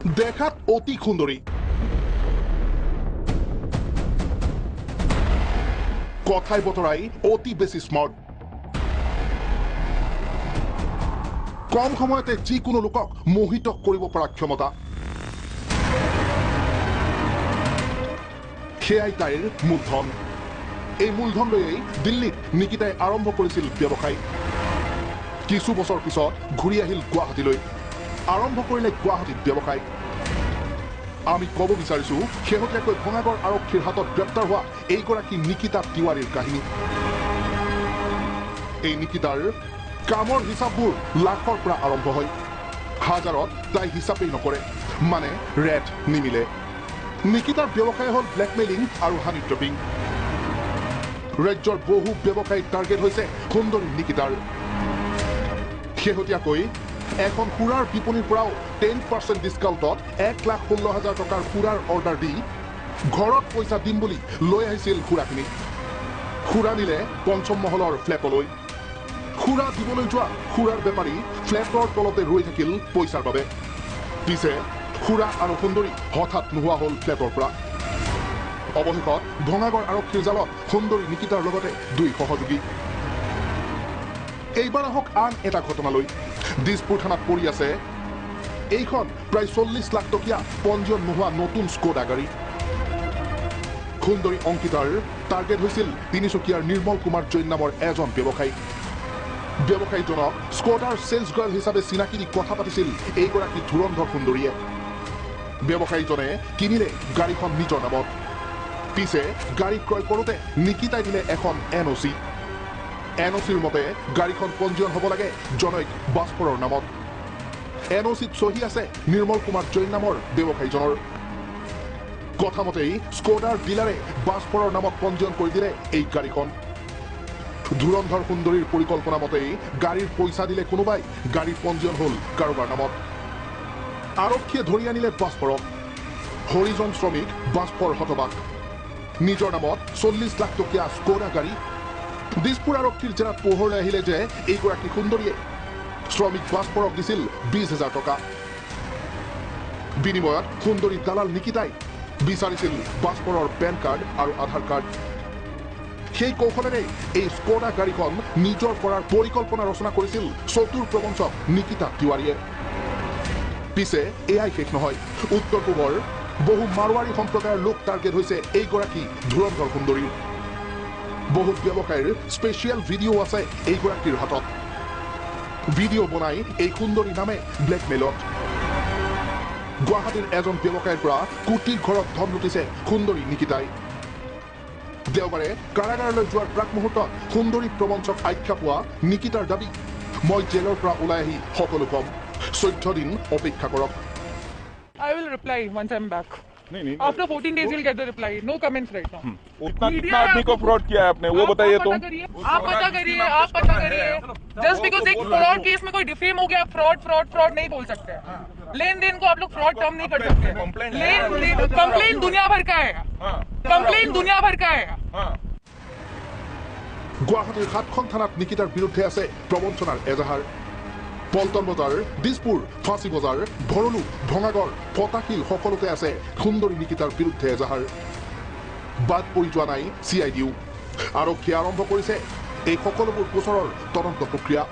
দেখাত অতি সুন্দৰী, কথাই বতৰাই অতি বেছি স্মাৰ্ট, কম সময়তে যিকোনো লোকক মোহিত কৰিব পৰা ক্ষমতা, সেয়াই তাইৰ মূলধন। এই মূলধন লৈয়েই দিল্লীত নিকিতাই আৰম্ভ কৰিছিল ব্যৱসায়। কিছু বছৰ পিছত ঘূৰি আহিল গুৱাহাটীলৈ, আৰম্ভ কৰিলে গুৱাহাটীত ব্যৱসায়। আমি ক'ব বিচাৰিছো শেহতীয়াকৈ ভঙাগড় আৰক্ষীৰ হাতত গ্ৰেপ্তাৰ হোৱা এইগৰাকী নিকিতা তিৱাৰীৰ কাহিনী। এই নিকিতাৰ কামৰ হিচাপবোৰ লাখৰ পৰা আৰম্ভ হয়, হাজাৰত তাই হিচাপেই নকৰে, মানে ৰেট নিমিলে। নিকিতাৰ ব্যৱসায় হ'ল ব্লেকমেইলিং আৰু হানি ট্ৰেপিং। ৰাজ্যৰ বহু ব্যৱসায়ীক টাৰ্গেট হৈছে সুন্দৰী নিকিতাৰ। শেহতীয়াকৈ এখন সুৰাৰ বিপণীৰ পৰাও 10% ডিছকাউণ্টত 1,16,000 টকাৰ সুৰাৰ অৰ্ডাৰ দি ঘৰত পইচা দিম বুলি লৈ আহিছিল সুৰাখিনি। সুৰা নিলে পঞ্চম মহলৰ ফ্লেটলৈ। সুৰা দিবলৈ যোৱা সুৰাৰ বেপাৰী ফ্লেটৰ তলতে ৰৈ থাকিল পইচাৰ বাবে। পিছে সুৰা আৰু সুন্দৰী হঠাৎ নোহোৱা হ'ল ফ্লেটৰ পৰা। অৱশেষত ভঙাগড় আৰক্ষীৰ জালত সুন্দৰী নিকিতাৰ লগতে দুই সহযোগী। এইবাৰ আহক আন এটা ঘটনালৈ। দিছপুৰ থানাত পৰি আছে এইখন প্ৰায় 40 লাখ টকীয়া পঞ্জীয়ন নোহোৱা নতুন স্কোডা গাড়ী। সুন্দৰী অংকিতাৰ টাৰ্গেট হৈছিল তিনিচুকীয়াৰ নিৰ্মল কুমাৰ জৈন নামৰ এজন ব্যৱসায়ী। ব্যৱসায়ীজনক স্কোডাৰ চেলছ গাৰ্ল হিচাপে চিনাকি দি কথা পাতিছিল এইগৰাকী ধুৰন্ধৰ সুন্দৰীয়ে। ব্যৱসায়ীজনে কিনিলে গাড়ীখন নিজৰ নামত। পিছে গাড়ী ক্ৰয় কৰোঁতে নিকিতাই দিলে এখন এন অ' চি। এন অ' চিৰ মতে গাড়ীখন পঞ্জীয়ন হ'ব লাগে জনৈক বাস্পৰৰ নামত। এন অ' চিত চহী আছে নিৰ্মল কুমাৰ জৈন নামৰ ব্যৱসায়ীজনৰ। কথামতেই স্কোডাৰ ডিলাৰে বাস্পৰৰ নামত পঞ্জীয়ন কৰি দিলে এই গাড়ীখন। ধুৰন্ধৰ সুন্দৰীৰ পৰিকল্পনা মতেই গাড়ীৰ পইচা দিলে কোনোবাই, গাড়ীৰ পঞ্জীয়ন হ'ল কাৰোবাৰ নামত। আৰক্ষীয়ে ধৰি আনিলে বাস্পৰক। হৰিজন শ্ৰমিক বাস্পৰ হতবাক, নিজৰ নামত 40 লাখ টকীয়া স্কোডা গাড়ী। দিছপুৰ আৰক্ষীৰ জেৰাত পোহৰলৈ আহিলে যে এইগৰাকী সুন্দৰীয়ে শ্ৰমিক বাস্পৰক দিছিল 20,000 টকা। বিনিময়ত সুন্দৰী দালাল নিকিতাই বিচাৰিছিল বাস্পৰৰ পেন কাৰ্ড আৰু আধাৰ কাৰ্ড। সেই কৌশলেৰে এই স্কোডা গাড়ীখন নিজৰ কৰাৰ পৰিকল্পনা ৰচনা কৰিছিল চতুৰ প্ৰবঞ্চক নিকিতা তিৱাৰীয়ে। পিছে এয়াই শেষ নহয়, উত্তৰ পূবৰ বহু মাৰোৱাৰী সম্প্ৰদায়ৰ লোক টাৰ্গেট হৈছে এইগৰাকী ধুৰন্ধৰ সুন্দৰীৰ। বহু ব্যৱসায়ীৰ স্পেচিয়েল ভিডিঅ' আছে এইগৰাকীৰ হাতত। ভিডিঅ' বনাই এই সুন্দৰী নামে ব্লেকমেইলত। গুৱাহাটীৰ এজন ব্যৱসায়ীৰ পৰা কোটিৰ ঘৰত ধন লুটিছে সুন্দৰী নিকিতাই। দেওবাৰে কাৰাগাৰলৈ যোৱাৰ প্ৰাক মুহূৰ্তত সুন্দৰী প্ৰবঞ্চক আখ্যা পোৱা নিকিতাৰ দাবী, মই জেলৰ পৰা ওলাই আহি সকলো কম, 14 দিন অপেক্ষা কৰক। I will reply once I'm back. नहीं, After 14 days you'll get the reply. No comments right now. उतना कितना आदमी को फ्रॉड किया है आपने, वो बताइए तो। आप पता करिए, आप पता करिए। जस्ट because एक फ्रॉड केस में कोई डिफेम हो गया, फ्रॉड फ्रॉड फ्रॉड नहीं बोल सकते। लेन then को आप लोग फ्रॉड टर्म नहीं कर सकते। लेन कंप्लेन दुनिया भर का है, कंप्लेन दुनिया भर का है। গুৱাহাটীৰ 7খন থানাত নিকিতাৰ বিৰুদ্ধে আছে প্ৰবঞ্চনাৰ এজাহাৰ। পল্টন বজাৰ, দিছপুৰ, ফাঁচী বজাৰ, ভৰলু, ভঙাগড়, ফটাশিল সকলোতে আছে সুন্দৰী নিকিতাৰ বিৰুদ্ধে এজাহাৰ। বাদ পৰি যোৱা নাই চি I ডিও। আৰক্ষীয়ে আৰম্ভ কৰিছে এই সকলোবোৰ গোচৰৰ তদন্ত প্ৰক্ৰিয়া।